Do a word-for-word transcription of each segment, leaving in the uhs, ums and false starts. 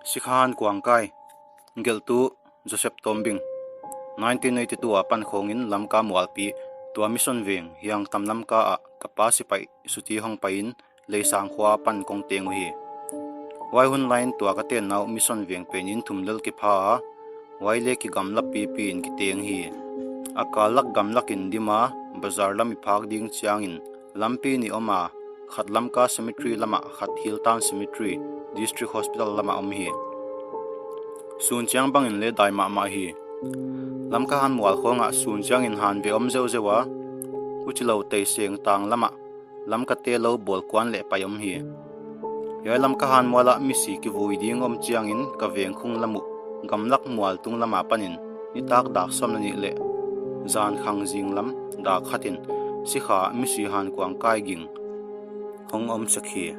Sikha hankuang kai. Gelhtu Joseph Tombing. Nineteen eighty-two a pan khawngin Lamka mualpi, tua Mission Veng, Hiangtam Lamka ah ka pa sipai suti hong paiin Leisang khua pan kong teng uhi. Huai hun laiin tua ka tenna uh Mission Veng pen in thum lel kipha a, huai leh kigamla pipi in kiteng hi. A kal lak gamlak in dim a, bazar lam i phak ding chiangin lampi nih om a, khat Lamka Cemetery lamah, khat Hill Town Cemetery, District Hospital lamah om hi. Sun chiang bangin leh dai mahmah hi. Lamka han mual khawngah sun chiangin han ve om zeuzeu a, huchilou Teiseng tang lamah Lamka te lou bawl kuan leh pai om hi. Hiai Lamka han mualah misi kivui ding om chiangin ka vengkhung lam uh, gamlak mual tung lam apanin nitak dak sawm leh nih leh zan khang zing lam dak khatin sikha misi hankuang kai ging hong om sek hi.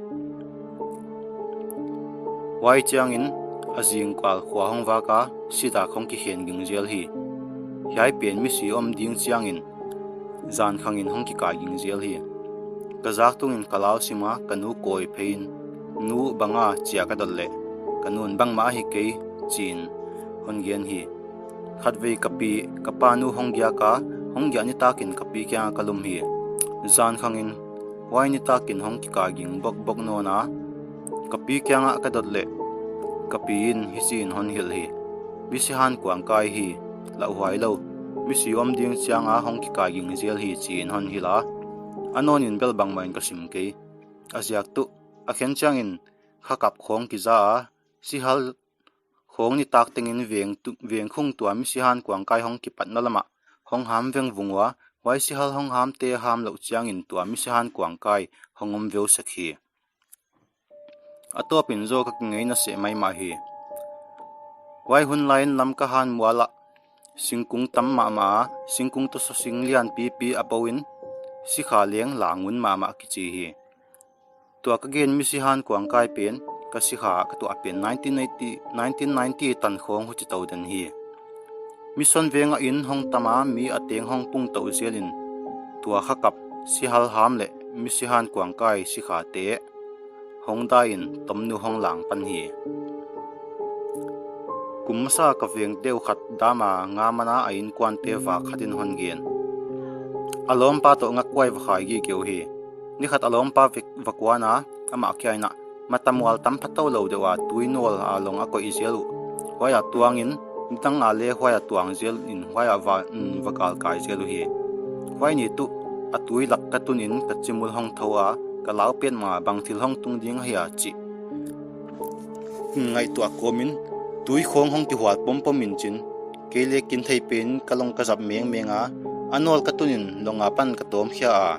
Huai chiangin a zingkal khua hong vak a, sidak hong kikhen ging zel hi. Hiai pen misi om ding chiangin zan khangin hong kikai ging zel hi. Ka zak tungin ka lau sim a, ka nu kawi pheiin, "Nu, bang a chia?" ka dot leh, "Ka nu'n bangmah ahi kei," chiin hon gen hi. Khatvei ka pi, ka pa nu hong giak a, hong giak nitakin ka pi kiangah ka lum hi. Zan khangin huai nitakin hong kikai ging bokbok nawn a, ka pi kiangah ka dot leh, ka pi in hichiin hon hilh hi. "Misi hankuang kai hi, lauhuai lou. Misi om ding chiang a hong kikai ging zel hi," chiin hon hilh a, a nawnin bel bangmahin ka sim kei. A ziak tuh, a khen chiangin kha kap khawng kiza a, sihal khawng nitak tengin veng tu-, vengkhung tua misi hankuang kai hong kipatna lamah hong ham vengvung ua, huai sihal hong hamte ham louh chiangin tua misi hankuang kai hong om veu sek hi. A tawpin zaw ka kingaina seh maimah hi. Huai hun laiin Lamka han mualah singkung tam mahmah a, singkung tawsaw sing lian pipi a bou in, sikha leng la ngun mahmah kichi hi. Tua ka gen misi hankuang kai pen, ka sikha ka tuah pen nineteen eighty, nineteen ninety tan khawng huchi tou den hi. Mission Veng ah inn hong tam a, mi a teng hong pung tou zelin, tua kha kap, sihal ham leh misi hankuang kai sikhate hong daiin tomnu hong lang pan hi. Kum masa ka veng deuh khat dam a nga man a, a innkuante vak khatin hon gen. A lawmpa toh ngakuai va khai gige uhi. Ni khat a lawmpa va, va kuan a, amah kia in a, mata mual tam pha tou lou deuh a tui nawl a long a koih zel uh. Huai a tuangin, nidang a leh huai a tuang zelin huai a va, mm, va galkai zel uhi. Huai ni tuh, a tui lak ka tunin ka chimul hong thou a, ka lau petmah, bang thil hong tung ding ahia chih ngaihtuah kawmin, tui khawng hong kihual pompomin chin, kei leh kin thei penin ka long ka zap mengmeng a, a nawl ka tunin long apan ka tawm khia a,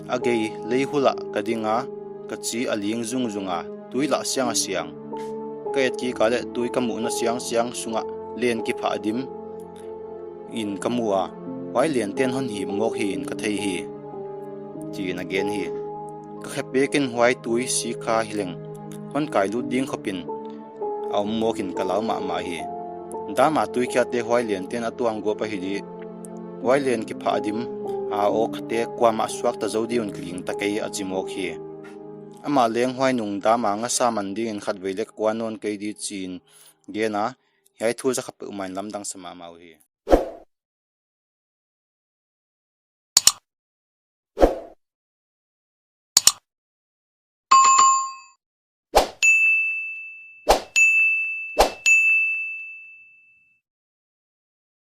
a gei lei hulah ka ding a, ka chi a ling zungzung a, tui lah siang a siang. Ka et kik a leh tui ka muhna siangsiang sungah len kiphah dim in ka mu a, huai lenten hon hip mawk hi'n ka thei hi, chiin a gen hi. Ka khe pekin huai tui sikha hileng hon kai lut ding khopin a om mawkin ka lau mahmah hi. Dam a tui khiate huai lenten a tuang gawp ahi di. Huai len kiphah dim a awk khate kuamah suakta zou di un ka gingta kei, a chi mawk hi. Amah leng huai nung dam a ngasa man dingin khatvei leh ka kuan nawn kei di chiin gen a, hiai thu za kha peuhmah in lamdang sa mahmah uhi.